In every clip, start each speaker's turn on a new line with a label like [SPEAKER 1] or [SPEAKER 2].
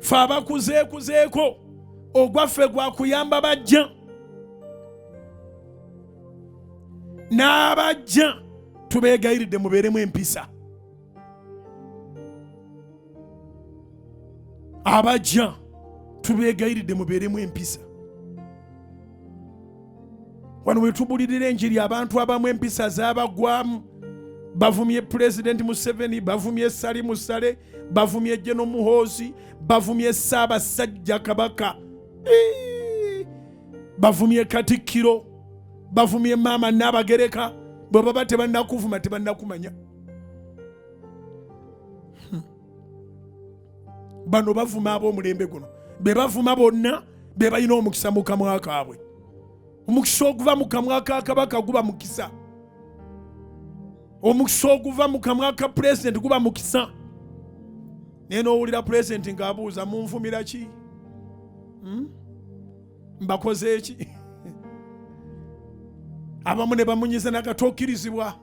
[SPEAKER 1] Fe abakuzeekuzeeko ogwaffe gwa kuyamba bajja n'abajja tubeegayiridde mubeeremu empisa. Abajja tubeegayiridde mubeeremu empisa. Wano wetubulirira enjiri abantu abamu empisa zabagwamu, bavumye Pulezidenti Museveni, bavumye Salimu Sale, bavumye Jeno Muhoozi, bavumye Ssaabasajja Kabaka, bavumye Katikkiro, bavumye Maama Nnaabagereka. Bwe baba tebannakuvuma tebannakumanya. Bano bavuma ab'omulembe guno, be bavuma bonna be balina omukisa mu kamwa kaabwe. Omukisa oguva mu kamwa ka kabaka guba mukisa, omukisa oguva mu kamwa ka pulezidenti guba mukisa. Naye n'owulira pulezidenti ng'abuuza munvumira ki? Mbakoze ki? Abamu ne bamunyiza naga tokkirizibwa,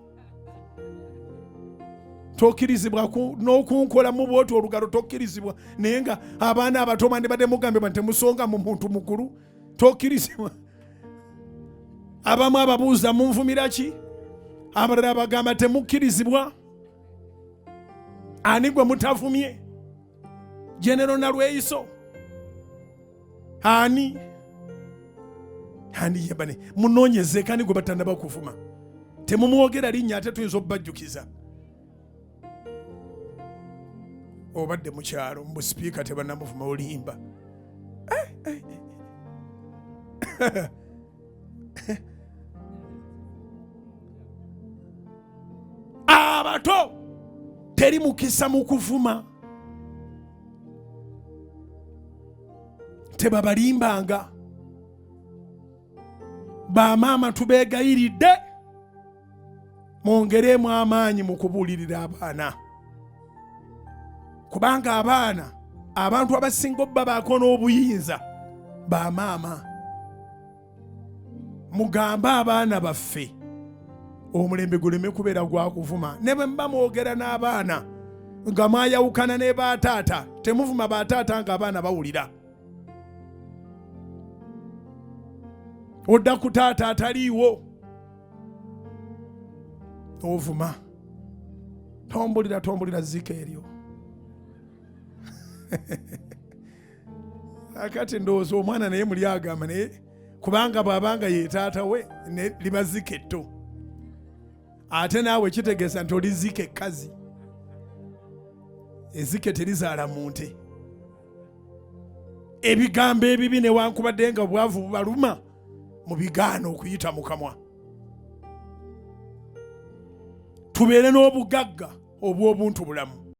[SPEAKER 1] tokkirizibwa n'okunkolamu bwoti olugalo tokkirizibwa. Naye nga abaana abato bandibadde mugambibwa nti temusonga mu muntu mukulu, tokkirizibwa. Abamu ababuuza munvumira ki? Abalala bagamba temukkirizibwa. Ani gwe mutavumye? Genero Nalweyiso ani? Ani yebane munoonyeze kani gwe batannaba kuvuma, temumwogera linnya ate tuyinza okubajjukiza. Obadde mu kyalo mbu sipiika tebannamuvuma, olimba. Abato teri mukisa mu kuvuma, tebabalimbanga. Bamaama tubeegayiridde mwongeremu amaanyi mu kubuulirira abaana, kubanga abaana abantu abasinga obbabaako n'obuyinza bamaama. Mugambe abaana baffe omulembe guleme kubeera gwa kuvuma. Ne bwe muba mwogera n'abaana nga mwayawukana ne bataata, temuvuma bataata ng'abaana bawulira. Odda ku taata ataliiwo ovuma, tombulira tombulira zika eryo. Akati ndowooza omwana naye muli agamba naye, kubanga bw'abanga ye taata we ne liba zika etto, ate naawe kitegeeza nti oli zika ekkazi. Ezike terizaala mu nte. Ebigambo ebibi newankubadde nga obwavu bubaluma, mubigaana okuyita mu kamwa. Tubeere n'obugagga obw'obuntu bulamu.